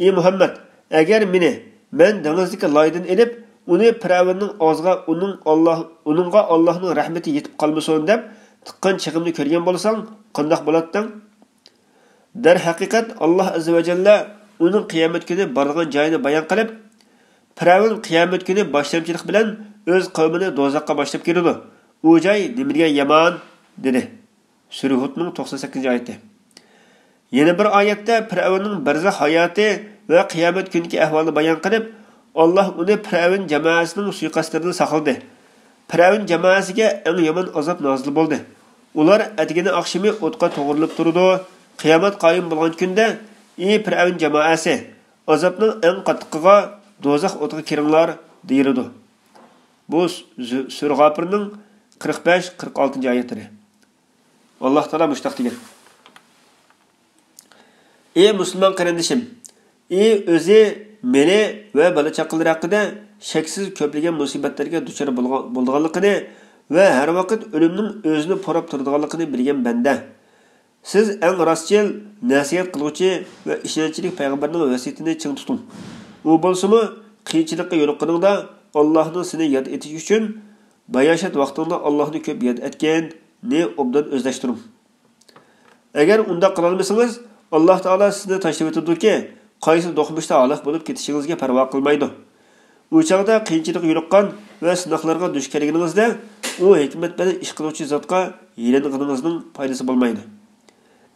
ئى مۇھەممەد، ئەگەر مېنى مەن دېڭىزدىكى لايدىن ئېلىپ، ئۇنى پىرئەۋننىڭ ئاغزىغا ئۇنىڭ ئاللاھ، ئۇنىڭغا ئاللاھنىڭ رەھمىتى يېتىپ قالمىسۇن دەپ تىققان چېغىمنى كۆرگەن بولساڭ، قانداق بولاتتىڭ؟ دەرھەقىقەت، ئاللاھ ئەززە ۋە جەللە ئۇنىڭ قىيامەت كۈنى بارىدىغان جايىنى بايان قىلىپ، پىرئەۋن قىيامەت كۈنى باشلامچىلىق بىلەن ئۆز قەۋمىنى دوزاخقا باشلاپ كىرىدۇ. ئۇ جاي نېمە دېگەن يامان، دېدى. سۈرە ھۇدنىڭ توقسان سەككىزىنچى ئايىتى. يەنە بىر ئايەتتە پىرئەۋننىڭ بەرزەخ ھاياتى ۋە قىيامەت كۈنىدىكى ئەھۋالىنى بايان قىلىپ، ئاللاھ ئۇنى پىرئەۋن جامائەسىنىڭ سۇيىقەستلىرىدىن ساقلىدى. پىرئەۋن جامائەسىگە ئەڭ يامان ئازاب نازىل بولدى. ئۇلار ئەتىگىنى ئاخشىمى ئوتقا توغرىلىپ تۇرىدۇ. قىيامەت قايىم بولغان كۈندە، ئى پىرئەۋن جامائەسى، ئازابنىڭ ئەڭ قاتتىقىغا، دوزاخ ئوتىغا كىرىڭلار، دېيىلىدۇ. بۇ سۈ-، سۈرە غاپىرنىڭ قىرىق بەش، قىرىق ئالتىنچى ئايەتلىرى. ئاللاھ تائالا مۇشۇنداق دېگەن: ئى مۇسۇلمان قېرىندىشىم! ئى ئۆزى، مېلى ۋە بالا-چاقىلىرى ھەققىدە شەكسىز كۆپلىگەن مۇسىبەتلەرگە دۇچار بولغا-، بولىدىغانلىقىنى ۋە ھەر ۋاقىت ئۆلۈمنىڭ ئۆزىنى پوراپ تۇرىدىغانلىقىنى بىلگەن بەندە! سىز ئەڭ راستچىل، نەسىھەت قىلغۇچى ۋە ئىشەنچلىك پەيغەمبەرنىڭ ۋەسىيىتىنى چىڭ تۇتۇڭ. ئۇ بولسىمۇ، قىيىنچىلىققا يولۇققىنىڭدا ئاللاھنىڭ سېنى ياد ئېتىشى ئۈچۈن، باياشات ۋاقتىڭدا ئاللاھنى كۆپ ياد ئەتكىننى ئوبدان ئۆزلەشتۈرۈڭ. ئەگەر ئۇنداق قىلالمىسىڭىز، ئاللاھ تائالا سىزنى تاشلىۋېتىدۇكى، قايسى دوقمۇشتا ھالاك بولۇپ كېتىشىڭىزگە پەرۋا قىلمايدۇ. ئۇ چاغدا قىيىنچىلىققا يولۇققان ۋە سىناقلارغا دۇچ كەلگىنىڭىزدە، ئۇ ھېكمەت بىلەن ئىش قىلغۇچى زاتقا يېلىنغىنىڭىزنىڭ پايدىسى بولمايدۇ.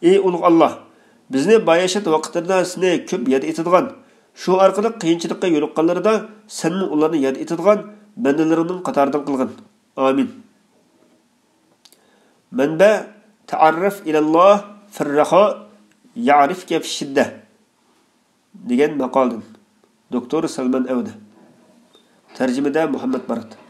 ئى ئۇلۇغ ئاللاھ! بىزنى باياشات ۋاقىتلىرىدا سېنى كۆپ ياد ئېتىدىغان، شۇ ئارقىلىق قىيىنچىلىققا يولۇققانلىرىدا سەنمۇ ئۇلارنى ياد ئېتىدىغان بەندىلىرىڭنىڭ قاتارىدىن قىلغىن. ئامىن. مەنبە: تەئەررەف ئىلەللاھ فىررەخا. يعرفك في الشدة دېگەن ماقالىدىن. دوكتور سەلمان ئەۋدى. تەرجىمىدە مۇھەممەد بارات.